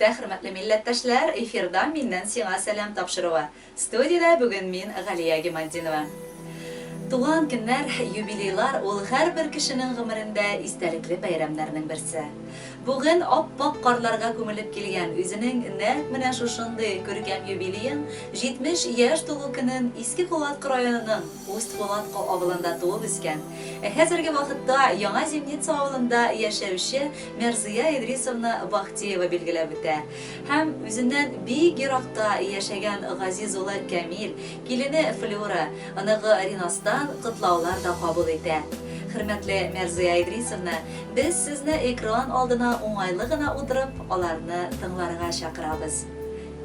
итә, хөрмәтле милләттәшләр, эфирда Миннән сиңа сәлам тапшыруы. Студиядә бүген мин, Галия Гиматдинова. Туган көннәр, юбилейлар ул һәрбер кешенең гомерендә истәлекле бәйрәмнәрнең берсе. Бүген ап-ак карларга күмелеп килгән үзенең нәкъ менә шушындый күркәм юбилеен, 70 яшь тулу көнен Иске Кулаткы районының Усть-Кулаткы авылында туып үскән, ә хәзерге вакытта Яңа Зимница авылында яшәүче Мәрзыя Идрисовна Бахтиева билгеләп үтә. Һәм үзеннән бик еракта яшәгән газиз улы Кәмил, килене Флюра, оныгы Ринастан котлаулар да кабул итә. Хөрмәтле Мәрзыя Идрисовна, без сезне экран алдына уңайлы гына утырып, аларны тыңларга чакырабыз.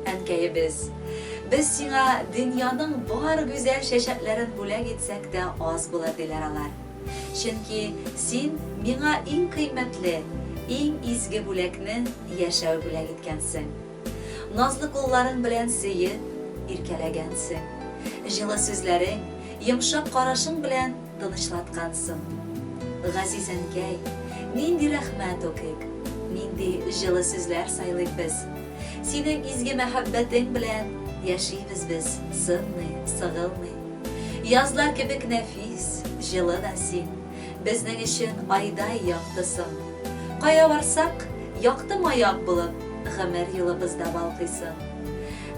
Әнкәебез, без сиңа дөньяның бар гүзәл чәчәкләрен бүләк итсәк тә аз булыр, диләр алар. Чөнки син миңа иң кыйммәтле, иң изге бүләкне, яшәү бүләк иткәнсең. Назлы кулларың белән сөеп, иркәләгәнсең. Җылы сүзләрең, йомшак карашың белән тынычлаткансың. Газиз әнкәй, нинди рәхмәт укыйк, нинди җылы сүзләр сайлыйк без. Синең изге мәхәббәтең белән яшибез без, сынмый, сыгылмый. Язлар кебек нәфис, җылы да син, Безнең өчен айдай яктысың. Кая барсак, якты маяк булып, Гомер юлыбызда балкыйсың.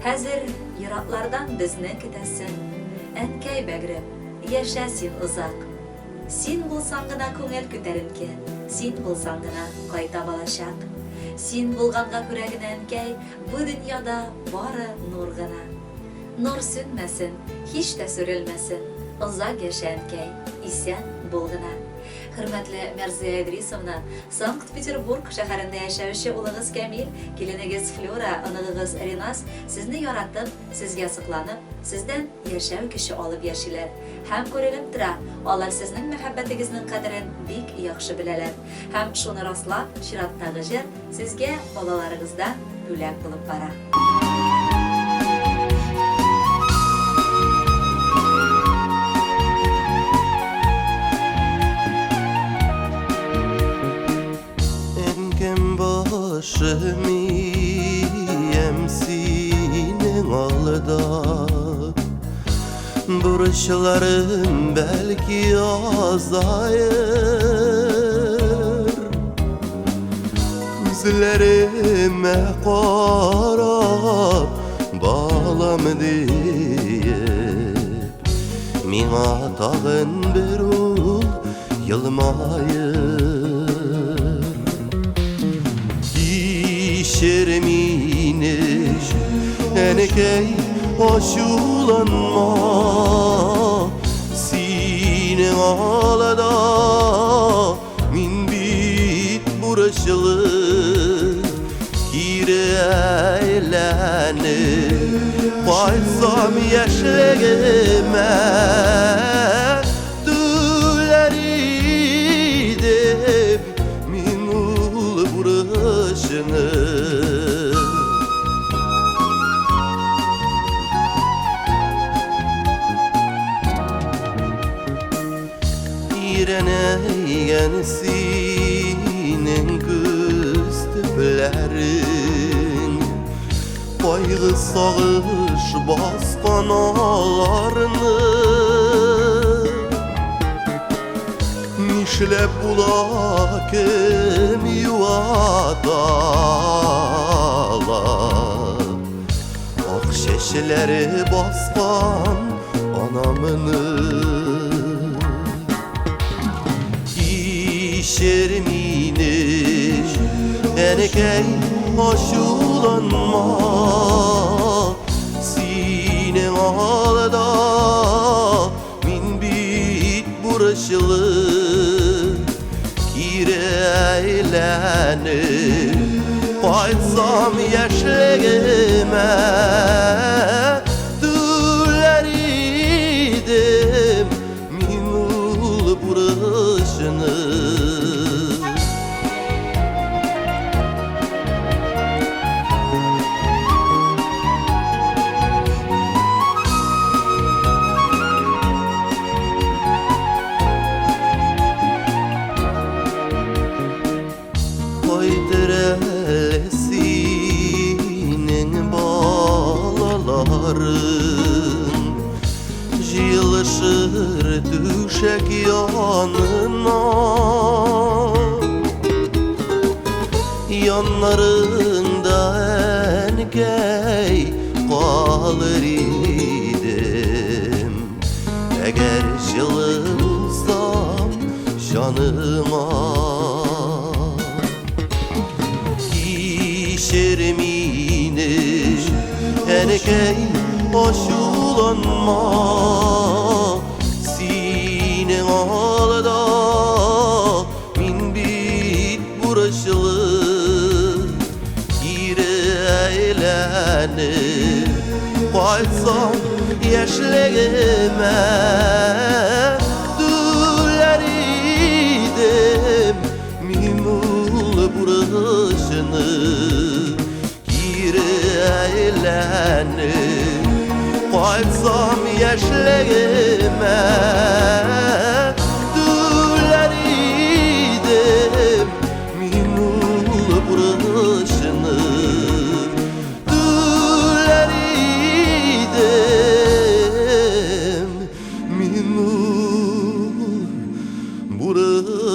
Хәзер ераклардан безне көтәсең, Әнкәй бәгърем, яшә син озак. Син булсаң гына күңел күтәренке, Син булсаң гына кайта балачак. Син булганга күрә генә, әнкәй, Бу дөньяда бары нур гына. Нур сүнмәсен, һич тә сүрелмәсен, Озак яшә, әнкәй, исән бул гына. Хөрмәтле Мәрзыя Идрисовна, Санкт-Петербург шәһәрендә яшәүче улыгыз Кәмил, киленегез Флюра, оныгыгыз Ринас сезне яратып, сезгә сокланып, сездән яшәү көче алып яшиләр. Һәм күренеп тора, алар сезнең мәхәббәтегезнең кадерен бик яхшы беләләр. Һәм шуны раслап, чираттагы җыр сезгә балаларыгыздан бүләк булып бара. Әнкәм башым иям синең алда. Бурычларым бәлки азаер. Күзләремә карап, балам диеп, миңа тагын бер ул елмаер. Кичер мине, әнекәй, ачуланма. Синең алда мин бит бурычлы. Кире әйләнеп кайтсам яшьлегемә, түләр идем мин ул бурычны. Тирәнәйгән синең күз төпләрең, Кайгы сагыш баскан аларны. Нишләп була, кем юата ала? Ак чәчләре баскан анамны. Кичер мине, әнекәй, ачуланма. Синең алда мин бит бурычлы. Кире әйләнеп кайтсам яшьлегемә, түләр идем мин ул бурычны. Кайтыр әле син. Түшәк янына. Яннарыңда әнкәй калыр идем. Әгәр җылы булсам җаныңа. Кичер мине, әнкәй, ачуланма. Синең алда мин бит бурычлы. Кире әйләнеп кайтсам яшьлегемә, түләр идем мин ул бурычны. Кире әйләнеп кайтсам яшьлегемә, түләр идем мин ул бурычны. Түләр идем мин ул бурычны.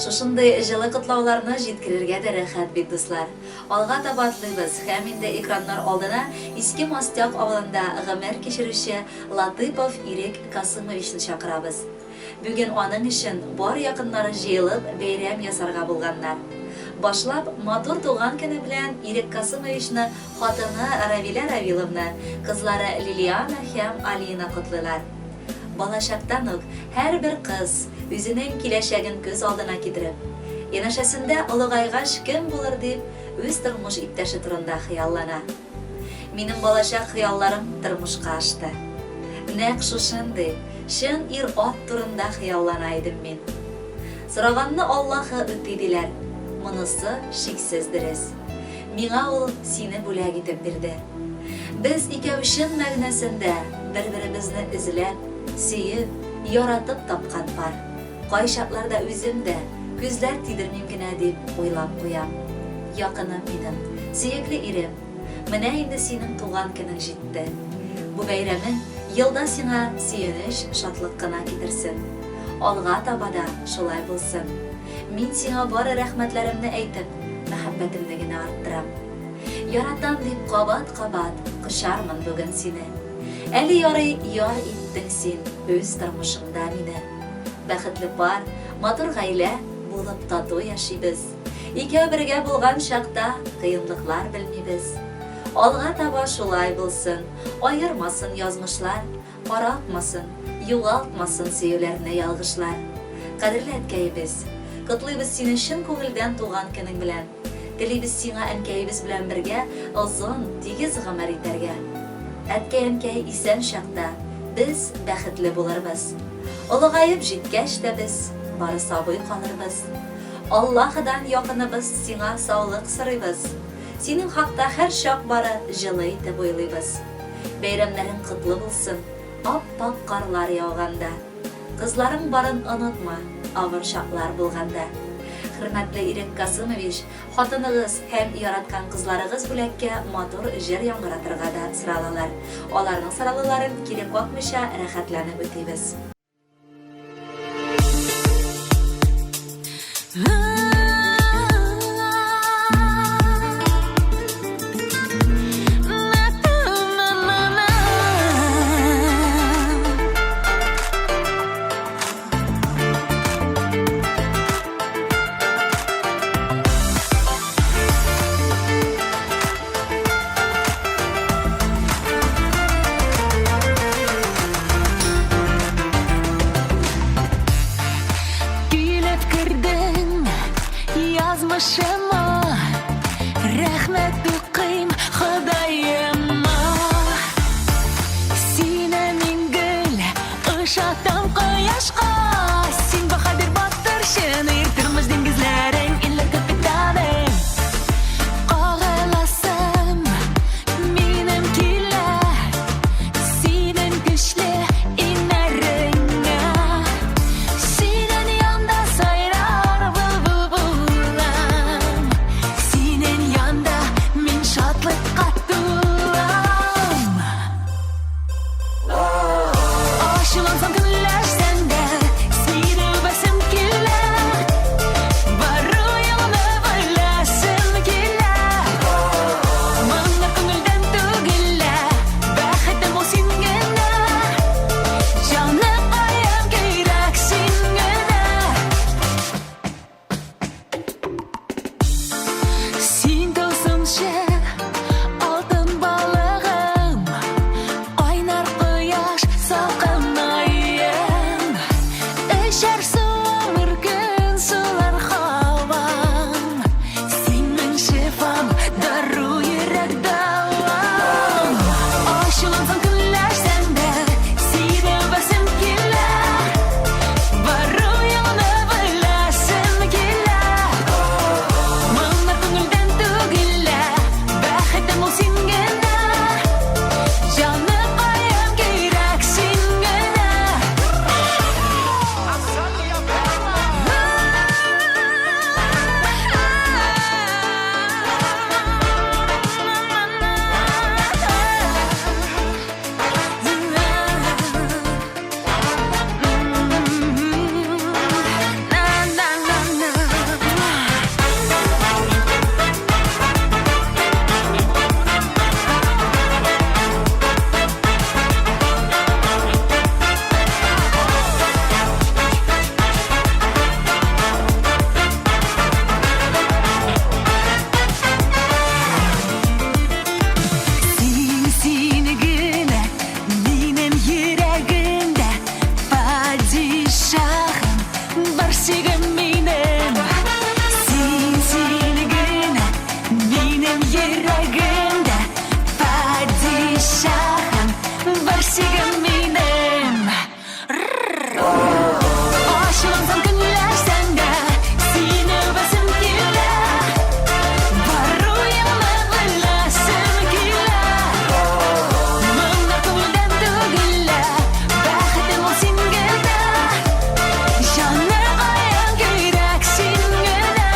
Шушындый җылы котлауларны җиткерергә дә рәхәт бит, дуслар. Алга таба атлыйбыз һәм инде экраннар алдына Иске Мостяк авылында гомер кичерүче Латыпов Ирек Касымовичны чакырабыз. Бүген аның өчен бар якыннары җыелып бәйрәм ясарга булганнар. Башлап, матур туган көне белән Ирек Касымовичны хатыны Равилә Равиловна, кызлары Лилиана һәм Алина котлыйлар. Балачактан ук һәрбер кыз үзенең киләчәген күз алдына китереп, янәшәсендә олыгайгач кем булыр дип, үз тормыш иптәше турында хыяллана. Минем балачак хыялларым тормышка ашты. Нәкъ шушындый, чын ир-ат турында хыяллана идем мин. Сораганны Аллаһы үти диләр, монысы шиксез дөрес. Миңа ул сине бүләк итеп бирде. Без икәү чын мәгънәсендә бер-беребезне эзләп, сөеп, яратып тапкан пар. Кайчакларда үзем дә, күзләр тидермим генә дип уйлап куям. Якыным минем, сөекле ирем, менә инде синең туган көнең җитте. Бу бәйрәмең елда сиңа сөенеч, шатлык кына китерсен. Алга таба да шулай булсын. Мин сиңа бары рәхмәтләремне әйтеп, мәхәббәтемне генә арттырам. Яратам дип кабат-кабат кочармын бүген сине. Әле ярый яр иттең син үз тормышыңда мине. Бәхетле пар, матур гаилә булып тату яшибез. Икәү бергә булган чакта кыенлыклар белмибез. Алга таба шулай булсын, аермасын язмышлар. Каралтмасын, югалтмасын сөюләрне ялгышлар. Кадерле әткәебез! Котлыйбыз сине чын күңелдән туган көнең белән. Телибез сиңа әнкәебез белән бергә озын, тигез гомер итәргә. Әткәй-әнкәй исән чакта без бәхетле булырбыз. Олыгаеп җиткәч тә без бары сабый калырбыз. Аллаһыдан якыныбыз сиңа саулык сорыйбыз. Синең хакта һәрчак бары җылы итеп уйлыйбыз. Бәйрәмнәрең котлы булсын, ап-ак карлар яуганда. Кызларың барын онытма, авыр чаклар булганда. Хөрмәтле Ирек Касымович, хатыныгыз һәм яраткан кызларыгыз бүләккә матур җыр яңгыратырга да соралалар. Аларның соралуларын кире какмыйча рәхәтләнеп үтибез. Охшатам кояшка. Син баһадир батыр чын ир, тормыш диңгезләрең, илләр капитаны. Кагыласым минем килә, синең көчле иңнәреңә. Синең янда сайрар былбыл булам, синең янда мин шатлыкка тулам. Ачулансам, көнләшсәм дә, сине үбәсем килә. Бару юлны беләсем килә. Моңа күңелдән түгел лә, бәхетем ул син генә. Җаныкаем кирәк син генә. Син тылсымчы, алтын балыгым, кайнар кояш, салкын аем. Эчәр суым, иркен сулар һавам. Син мең шифам, дару йөрәк дәвам. Ачулансаң, көнләшсәң дә, сине үбәсем килә. Бару юлны беләсем килә. Моңнар күңелдән түгел лә, бәхетем ул син генә. Җаныкаем кирәк син генә. Син, син генә минем йөрәгемдә, падишаһым, бар чигем минем. Син, син генә минем йөрәгемдә, падишаһым, бар чигем минем. Ачулансам, көнләшсәм дә, сине үбәсем килә. Бару юлны беләсем килә. Моңнар күңелдән түгел лә, бәхетем ул син генә. Җаныкаем кирәк син генә.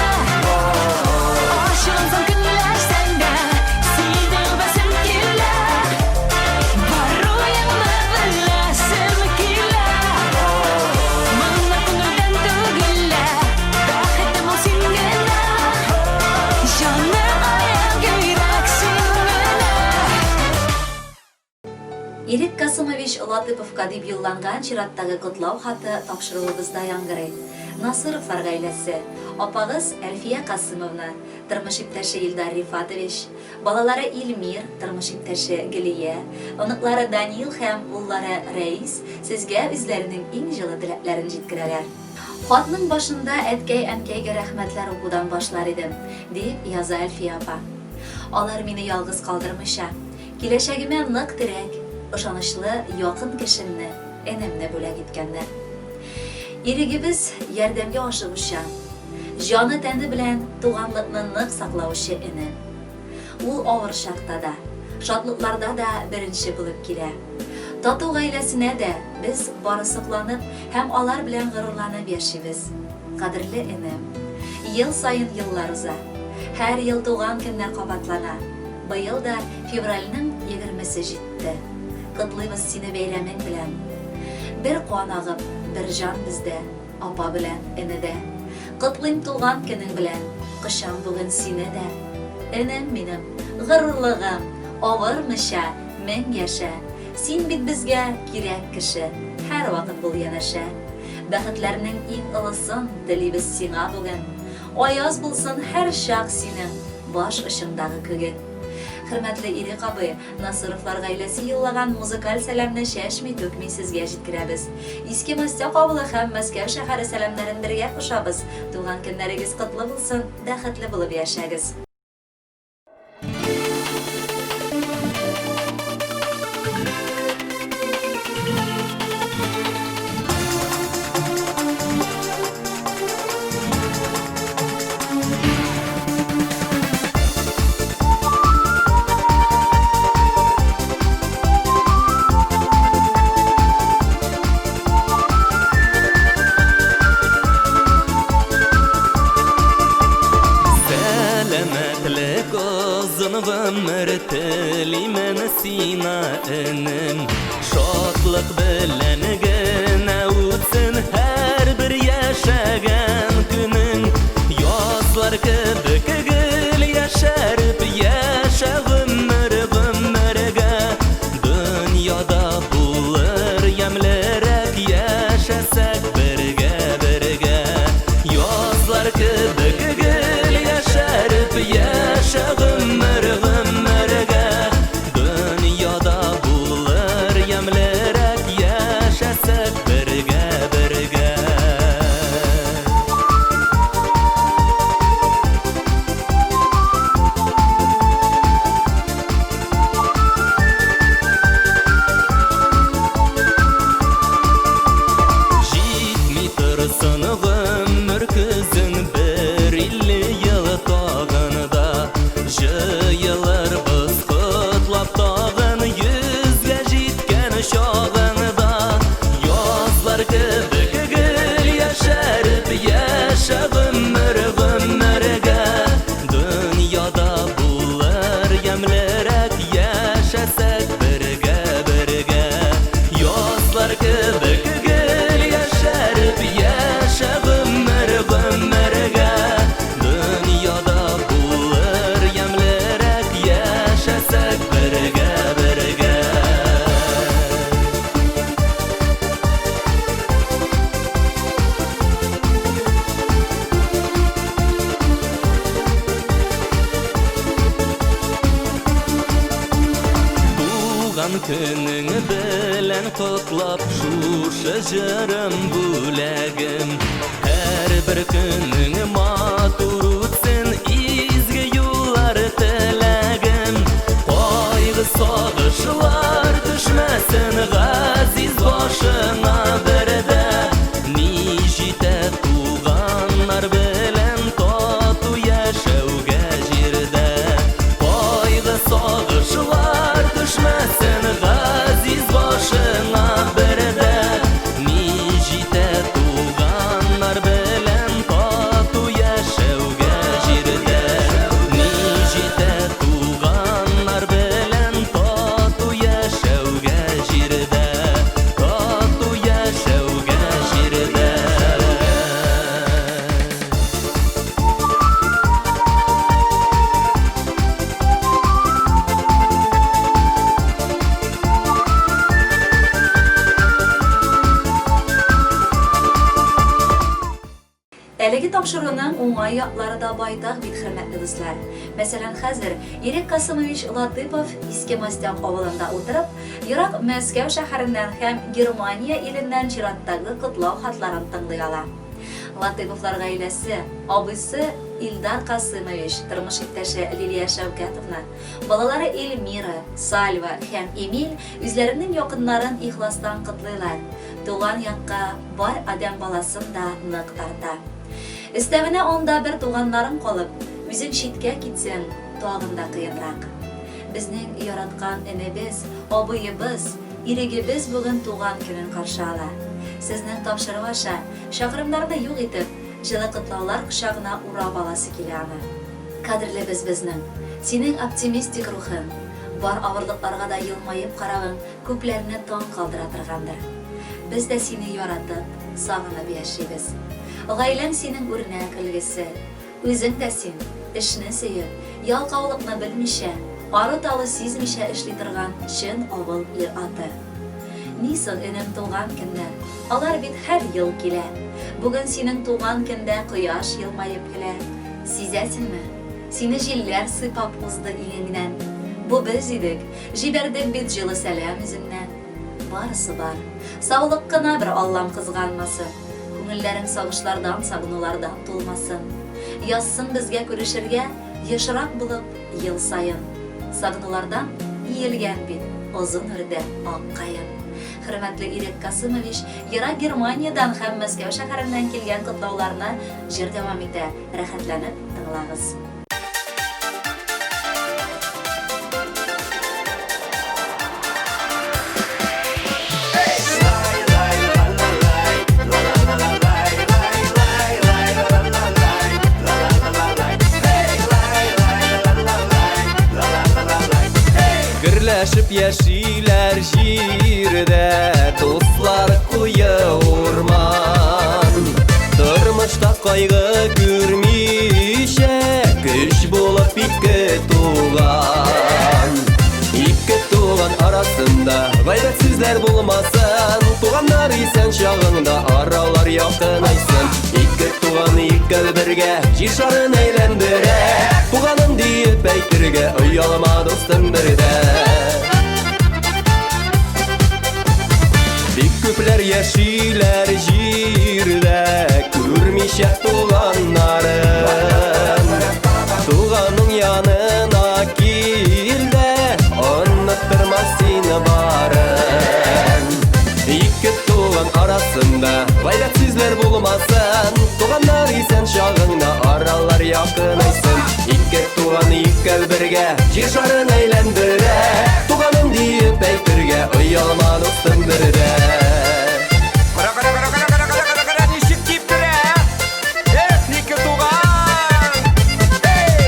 Ачулансам, көнләшсәм дә, сине үбәсем килә. Бару юлны беләсем килә. Моңнар күңелдән түгел лә, бәхетем ул син генә. Җаныкаем кирәк син генә. Ирек Касымович Латыповка дип юлланган чираттагы котлау хаты тапшыруыбызда яңгырый. Насыровлар гаиләсе, апагыз Әлфия Касымовна, тормыш иптәше Илдар Рифатович, балалары Илмир, тормыш иптәше Гөлия, оныклары Данил һәм уллары Рәис сезгә үзләренең иң җылы теләкләрен җиткерәләр. Хатның башында әткәй-әнкәйгә рәхмәтләр укудан башлар идем, дип яза Әлфия апа. Алар мине ялгыз калдырмыйча, киләчәгемә нык терәк, ышанычлы якын кешемне, энемне бүләк иткәннәр. Ирегебез ярдәмгә ашыгучан, җаны-тәне белән туганлыкны нык саклаучы эне. Ул авыр чакта да, шатлыкларда да беренче булып килә. Тату гаиләсенә дә без бары сокланып һәм алар белән горурланып яшибез. Кадерле энем, ел саен еллар уза. Һәр ел туган көннәр кабатлана. Быел да февральнең егермесе җитте. Котлыйбыз сине бәйрәмең белән. Бер кан агып, бер җан бездә, апа белән энедә. Котлыйм туган көнең белән, кочам бүген сине дә. Энем минем, горурлыгым, авырмыйча мең яшә. Син бит безгә кирәк кеше, һәрвакыт бул янәшә. Бәхетләрнең иң олысын телибез сиңа бүген. Аяз булсын һәрчак синең баш очыңдагы күгең. Хөрмәтле Ирек абый, Насыровлар гаиләсе юллаган музыкаль сәламне чәчми-түкми сезгә җиткерәбез. Иске Мостяк авылы һәм Мәскәү шәһәре сәламнәрен бергә кушабыз. Туган көннәрегез котлы булсын, бәхетле булып яшәгез! гомер телимен сиңа, энем. Шатлык белән генә үтсен һәрбер яшәгән көнең. Язлар кебек гел яшәреп яшә гомер гомергә. Дөньяда булыр ямьлерәк яшәсәк бергә бергә. Язлар кебек гел яшәреп яшә гомер гомергә. Дөньяда булыр ямьлерәк яшәсәк бергә бергә. Җитми торсын гомер көзен бер илле ел тагын да. Җыелырбыз котлап тагын йөзгә җиткән чагыңда. Язлар кебек гел яшәреп яшә гомер гомергә. Дөньяда булыр ямьлерәк яшәсәк бергә бергә. Язлар кебек гел яшәреп яшә гомер гомергә. Дөньяда булыр ямьлерәк яшәсәк бергә бергә. Туган көнең белән котлап шушы җырым бүләгем. Һәрбер көнең матур үтсен, изге юллар теләгем. Кайгы сагышлар төшмәсен газиз башыңа бердә. Ни җитә туганнар белән тату яшәүгә җирдә. Кайгы сагышлар төшмәсен газиз башыңа бердә. Ни җитә туганнар белән тату яшәүгә җирдә. Ни җитә туганнар белән тату яшәүгә җирдә. Тату яшәүгә җирдә. Әлеге тапшыруның уңай яклары да байтак бит, хөрмәтле дуслар. Мәсәлән, хәзер Ирек Касымович Латыпов Иске Мостяк авылында утырып, ерак Мәскәү шәһәреннән һәм Германия иленнән чираттагы котлау хатларын тыңлый ала. Латыповлар гаиләсе, абыйсы Илдар Касымович, тормыш иптәше Лилия Шәүкәтовна, балалары Эльмира, Сальва һәм Эмиль үзләренең якыннарын ихластан котлыйлар. Туган якка бар адәм баласын да нык тарта. Өстәвенә анда бер туганнарың калып, үзең читкә китсәң, тагын да кыенрак. Безнең яраткан энебез, абыебыз, Ирегебез бүген туган көнен каршы ала. Сезнең тапшыру аша, чакрымнарны юк итеп, җылы котлаулар кочагына урап аласы килә аны. Кадерлебез безнең, синең оптимистик рухың, бар авырлыкларга да елмаеп каравың күпләрне таң калдыра торгандыр. Без дә сине яратып, сагынып яшибез. Гаиләң синең үрнәк өлгесе. Үзең дә син, эшне сөеп, ялкаулыкны белмичә, ару-талу сизмичә эшли торган чын авыл ир-аты. Ни соң, энем, туган көннәр? Алар бит һәр ел килә. Бүген синең туган көндә кояш елмаеп көлә. Сизәсеңме? Сине җилләр сыйпап узды иңеңнән. Бу без идек, Җибәрдек бит җылы сәлам үзеңнән. Барысы бар. Саулык кына бер Аллам кызганмасын. Күңелләрең сагышлардан, сагынулардан тулмасын. Язсын безгә күрешергә ешрак булып ел саен. Сагынулардан иелгән бит озын үрдә ак каен. Хөрмәтле Ирек Касымович, ерак Германиядән һәм Мәскәү шәһәреннән килгән котлауларны җыр дәвам итә, рәхәтләнеп тыңлагыз. Берләшеп яшиләр җирдә, дуслар куе урман. Тормышта кайгы күрмичә, көч булып ике туган. Ике туган арасында гайбәт сүзләр булмасын, туганнар исән чагында аралар якынайсын. Ике туган икәү бергә җир шарын әйләндерә, туганым диеп әйтергә оялма дустым бер дә. Бик күпләр яшиләр җирдә, күрмичә туганнарын. Туганың янына кил дә, оныттырмас сине барын. Ике туган арасында гайбәт сүзләр булмасын, туганнар исән чагында аралар якынайсын. Ике туган икәү бергә җир шарын әйләндерә, туганым диеп әйтергә оялма дустым бер дә. Кара, кара, кара, кара, кара, кара, кара, кара, ничек типтерә? Эх, ике туган! Эй!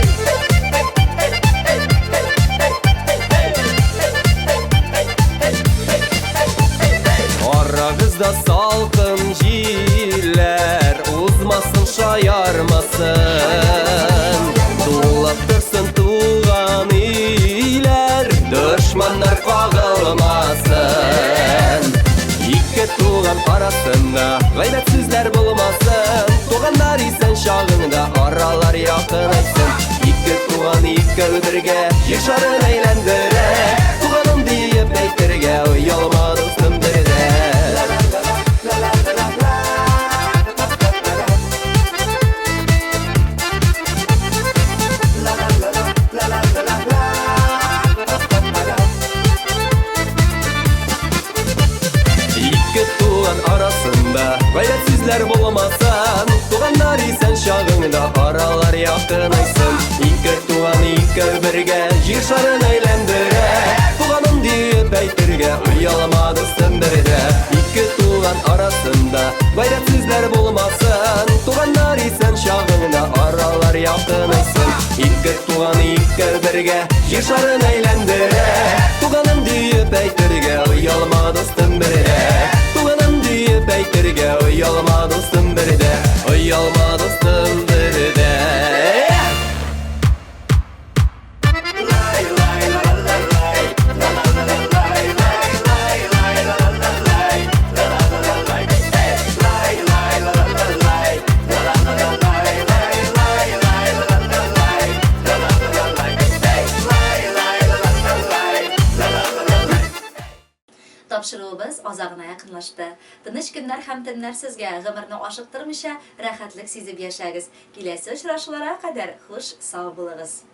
Арагызда салкын җилләр узмасын, шаярмасын. Тулып торсын туган өйләр, дошманнар кагылмасын. Ике туган арасында гайбәт сүзләр булмасын, туганнар исән чагында аралар якынайсын. Ике туган икәү бергә җир шарын әйләндерә, туганым диеп әйтергә оялма дустым бер дә. Ике туган арасында гайбәт сүзләр булмасын, туганнар исән чагында аралар якынайсын. Ике туган икәү бергә җир шарын әйләндерә, туганым диеп әйтергә оялма дустым бер дә. Ике туган арасында гайбәт сүзләр булмасын, туганнар исән чагында аралар якынайсын. Ике туган икәү бергә җир шарын әйләндерә, туганым диеп әйтергә оялма дустым бер дә. Туганым диеп әйтергә оялма дустым бер дә, оялма дустым бер дә. Тапшыруыбыз азагына якынлашты. Тыныч көннәр һәм төннәр сезгә, гомерне ашыктырмыйча, рәхәтлек сизеп яшәгез. Киләсе очрашуларга кадәр хуш, сау булыгыз.